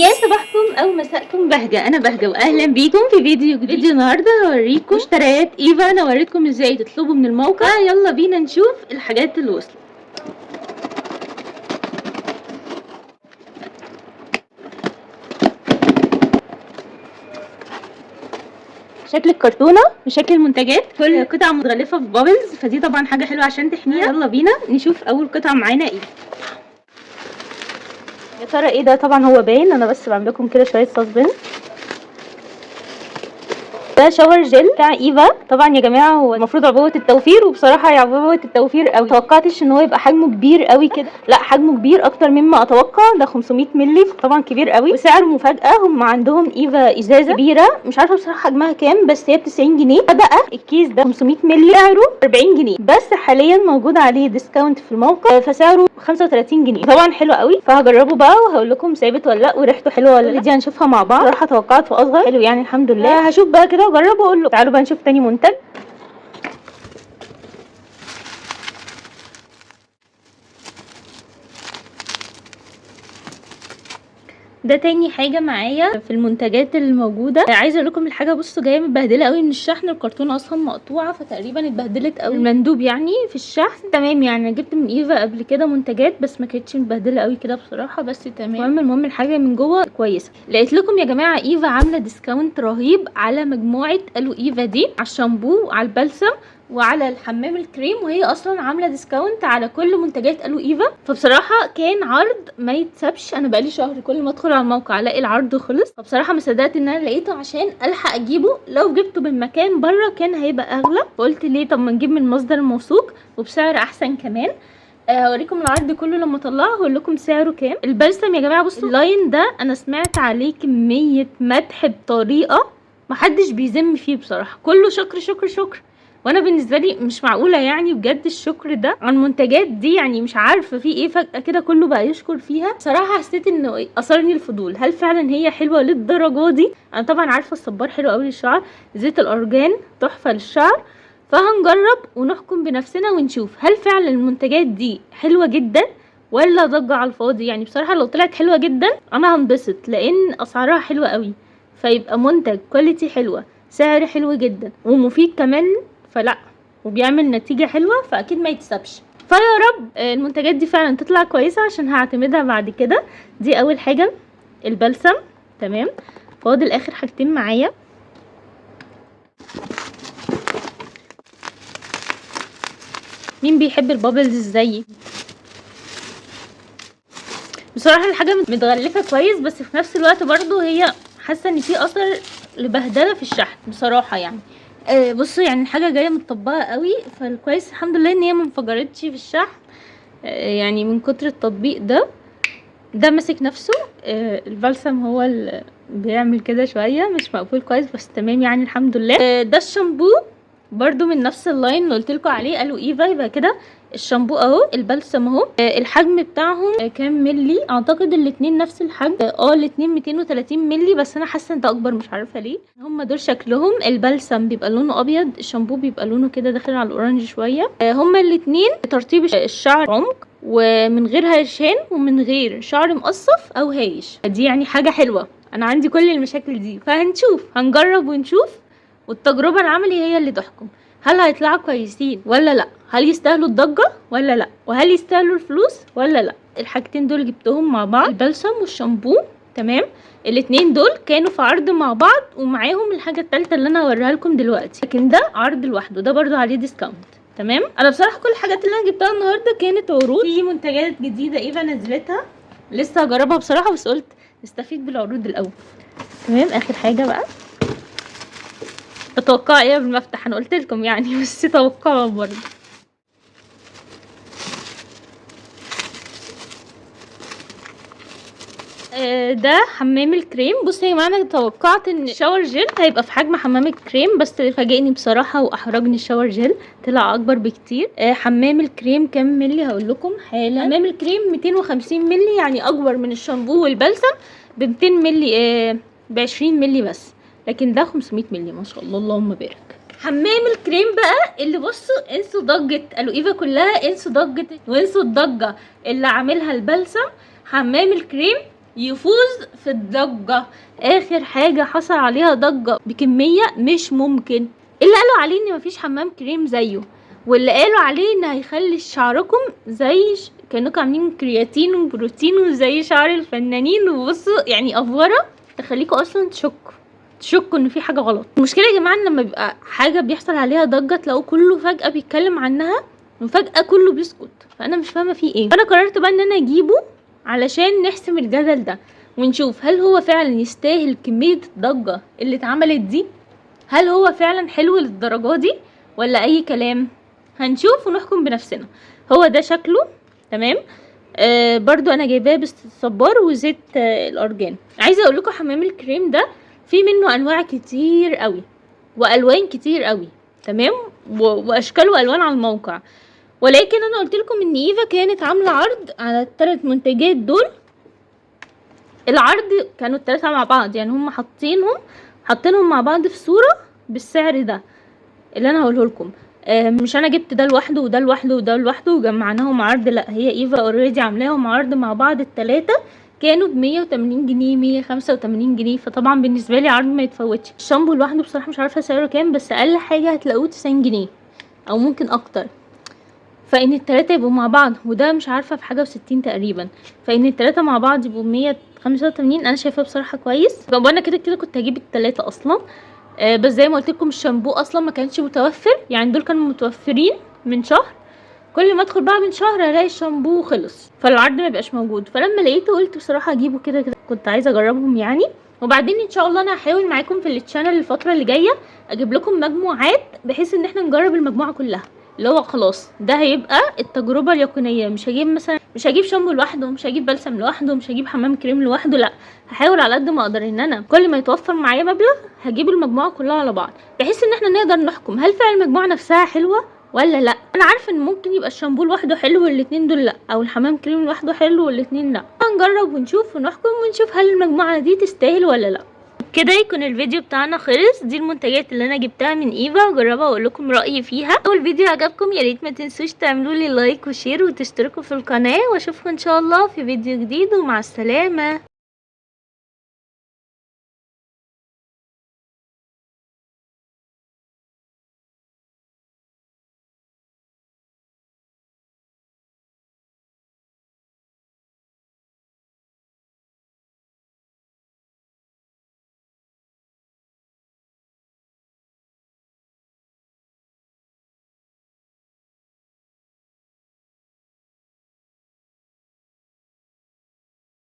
يا صباحكم او مساءكم بهجة، انا بهجة واهلا بيكم في فيديو جديد. فيديو النهارده هوريكم مشتريات ايفا، انا وريتكم ازاي تطلبوا من الموقع. يلا بينا نشوف الحاجات اللي وصلت. شكل الكرتونه وشكل المنتجات، كل قطعه متغلفه في bubbles، فدي طبعا حاجة حلوة عشان تحميها. يلا بينا نشوف اول قطعه معانا ايه. يا ترى ايه ده؟ طبعا هو باين، انا بس بعمل لكم كده شوية suspense. ده shower gel بتاع ايفا. طبعا يا جماعة هو المفروض عبوة التوفير، وبصراحة هي عبوة التوفير قوي. متوقعتش ان هو يبقى حجمه كبير قوي كده، لا حجمه كبير اكتر مما اتوقع. ده 500 مللي، طبعا كبير قوي. وسعره مفاجاة، هم عندهم ايفا ازازة كبيرة مش عارفه بصراحة حجمها كام، بس هي ب 90 جنيه. بقى الكيس ده 500 مللي سعره 40 جنيه، بس حاليا موجود عليه discount في الموقع فسعره 35 جنيه. طبعا حلو قوي، فهجربه بقى وهقول لكم ثابت ولا لا وريحته حلوة ولا لا. دي هنشوفها مع بعض. بصراحة توقعته اصغر، حلو يعني الحمد لله. هشوف بقى كده واجربه واقول له. تعالوا بقى نشوف تاني منتج. ده تاني حاجة معايا في المنتجات الموجودة. عايزه اقول لكم الحاجة بصوا جاية متبهدله قوي من الشحن، الكرتونه اصلا مقطوعة فتقريبا اتبهدلت قوي المندوب يعني في الشحن. تمام يعني انا جبت من ايفا قبل كده منتجات بس ما كانتش متبهدله قوي كده بصراحة، بس تمام. المهم الحاجة من جوه كويسة. لقيت لكم يا جماعة ايفا عامله discount رهيب على مجموعة الو ايفا دي، على الشامبو وعلى البلسم وعلى الحمام الكريم، وهي اصلا عامله discount على كل منتجات الو ايفا. فبصراحة كان عرض ما يتسابش. انا بقالي شهر كل ما ادخل على الموقع الاقي العرض خلص، فبصراحة ما صدقت ان انا لقيته عشان الحق اجيبه. لو جبته من مكان بره كان هيبقى اغلى، فقلت ليه طب ما نجيب من مصدر موثوق وبسعر احسن كمان. هوريكم العرض كله لما اطلعه هقول لكم سعره كام. البلسم يا جماعة بصوا ال line ده انا سمعت عليه كمية مدح بطريقة محدش بيذم فيه بصراحة، كله شكر شكر شكر. وانا بالنسبة لي مش معقولة يعني بجد الشكر ده عن المنتجات دي، يعني مش عارفه في ايه فجاة كده كله بقى يشكر فيها. صراحة حسيت انه اثرني الفضول، هل فعلا هي حلوة للدرجة دي؟ انا طبعا عارفه الصبار حلو قوي للشعر، زيت الارجان تحفة للشعر، فهنجرب ونحكم بنفسنا ونشوف هل فعلا المنتجات دي حلوة جدا ولا ضجه على الفاضي. يعني بصراحة لو طلعت حلوة جدا انا هنبسط، لان اسعارها حلوة قوي، فيبقى منتج quality حلوة، سعر حلو جدا ومفيد كمان، فلا وبيعمل نتيجة حلوة، فأكيد ما يتسابش. فيا رب المنتجات دي فعلا تطلع كويسة عشان هعتمدها بعد كده. دي أول حاجة البلسم، تمام. فاضل آخر حاجتين معايا. مين بيحب ال bubbles زيي؟ بصراحة الحاجة متغلفة كويس، بس في نفس الوقت برضو هي حاسة ان في أثر لبهدلة في الشحن بصراحة يعني. بصوا يعني الحاجة جاية متطبقة قوي، فالكويس الحمد لله ان هي ما انفجرتش في الشحن، يعني من كتر التطبيق ده. ده ماسك نفسه، البلسم هو اللي بيعمل كده شوية مش مقفول كويس، بس تمام يعني الحمد لله. ده الشامبو برضو من نفس ال line اللي قلت لكم عليه قالوا ايفا. يبقى كده الشامبو اهو، البلسم اهو. الحجم بتاعهم كام ملي؟ اعتقد الاتنين نفس الحجم، الاتنين 230 ملي، بس انا حاسه ان ده اكبر مش عارفه ليه. هما دول شكلهم. البلسم بيبقى لونه ابيض، الشامبو بيبقى لونه كده داخل على ال orange شوية. هما الاتنين ترطيب الشعر عمق، ومن غير هيشان ومن غير شعر مقصف او هايش. دي يعني حاجة حلوة، انا عندي كل المشاكل دي، فهنشوف هنجرب ونشوف، والتجربة العملي هي اللي تحكم هل هيطلعوا كويسين ولا لا، هل يستاهلوا الضجة ولا لا، وهل يستاهلوا الفلوس ولا لا. الحاجتين دول جبتهم مع بعض، البلسم والشامبو، تمام. الاتنين دول كانوا في عرض مع بعض، ومعاهم الحاجة التالتة اللي انا هوريها لكم دلوقتي، لكن ده عرض لوحده، ده برضو عليه discount، تمام. انا بصراحة كل الحاجات اللي انا جبتها النهاردة كانت عروض. في منتجات جديدة ايفا نزلتها لسه هجربها بصراحة، بس قلت نستفيد بالعروض الاول، تمام. اخر حاجة بقى، تتوقعوا ايه قبل ما افتح؟ انا قلت لكم يعني، بس توقعوا برضه. ده حمام الكريم. بصوا يا جماعة انا توقعت ان ال shower gel هيبقى في حجم حمام الكريم، بس فاجئني بصراحة واحرجني ال shower gel طلع اكبر بكتير. حمام الكريم كام ملي؟ هقول لكم حالا. حمام الكريم 250 ملي، يعني اكبر من الشامبو والبلسم ب 200 ملي، ب 20 ملي بس، لكن ده 500 ملي ما شاء الله اللهم بارك. حمام الكريم بقى اللي بصوا انسوا ضجة الو ايفا كلها، انسوا ضجة وانسوا الضجة اللي عاملها البلسم. حمام الكريم يفوز في الضجة. اخر حاجة حصل عليها ضجة بكمية مش ممكن، اللي قالوا عليه ان مفيش حمام كريم زيه، واللي قالوا عليه ان هيخلي شعركم زي كأنكم عاملين كرياتين وبروتين وزي شعر الفنانين. وبصوا يعني افوره تخليكم اصلا تشكوا ان في حاجة غلط. المشكلة يا جماعة ان لما بيبقى حاجة بيحصل عليها ضجه تلاقوا كله فجاة بيتكلم عنها وفجاة كله بيسكت، فانا مش فاهمه فيه ايه. فانا قررت بقى ان انا اجيبه علشان نحسم الجدل ده ونشوف هل هو فعلا يستاهل كمية الضجة اللي اتعملت دي، هل هو فعلا حلو للدرجة دي ولا اي كلام. هنشوف ونحكم بنفسنا. هو ده شكله تمام. برضو انا جايباه بالصبار وزيت الارجان. عايزه اقول لكم حمام الكريم ده في منه انواع كتير قوي والوان كتير قوي، تمام، واشكال والوان على الموقع. ولكن انا قلت لكم ان ايفا كانت عامله عرض على الثلاث منتجات دول. العرض كانوا الثلاثة مع بعض، يعني هم حاطينهم مع بعض في صوره بالسعر ده اللي انا هقوله لكم. مش انا جبت ده لوحده وده لوحده وده لوحده وجمعناهم عرض، لا، هي ايفا already عاملاهم عرض مع بعض. التلاتة كانوا ب180 جنيه، 185 جنيه، فطبعا بالنسبة لي عرض ما يتفوتش. الشامبو لوحده بصراحة مش عارفه سعره كام، بس اقل حاجة هتلاقوه 90 جنيه او ممكن اكتر. فان التلاتة يبقوا مع بعض، وده مش عارفه في حاجة وستين تقريبا، فان التلاتة مع بعض يبقوا 185، انا شايفاه بصراحة كويس. وانا كده كده كنت هجيب التلاتة اصلا، بس زي ما قلت لكم الشامبو اصلا ما كانش متوفر، يعني دول كانوا متوفرين من شهر، كل ما ادخل بقى من شهر الاقي الشامبو خلص، فالعرض ما بقاش موجود. فلما لقيته قلت بصراحة اجيبه، كده كده كنت عايزه اجربهم يعني. وبعدين ان شاء الله انا هحاول معاكم في ال channel الفترة اللي جاية اجيب لكم مجموعات، بحيث ان احنا نجرب المجموعة كلها، اللي هو خلاص ده هيبقى التجربة اليقينية. مش هجيب مثلا، مش هجيب شامبو لوحده، مش هجيب بلسم لوحده، مش هجيب حمام كريم لوحده، لا، هحاول على قد ما اقدر ان انا كل ما يتوفر معايا مبلغ هجيب المجموعة كلها على بعض، بحيث ان احنا نقدر نحكم هل فعلا المجموعة نفسها حلوة ولا لا. انا عارفه ان ممكن يبقى الشامبو لوحده حلو والاتنين دول لا، او الحمام كريم لوحده حلو والاتنين لا. هنجرب ونشوف ونحكم ونشوف هل المجموعة دي تستاهل ولا لا. كده يكون الفيديو بتاعنا خلص. دي المنتجات اللي انا جبتها من ايفا، وجربها واقول لكم رايي فيها. لو الفيديو عجبكم يا ريت ما تنسوش تعملوا لي like و share وتشتركوا في القناة، واشوفكم ان شاء الله في فيديو جديد، ومع السلامة.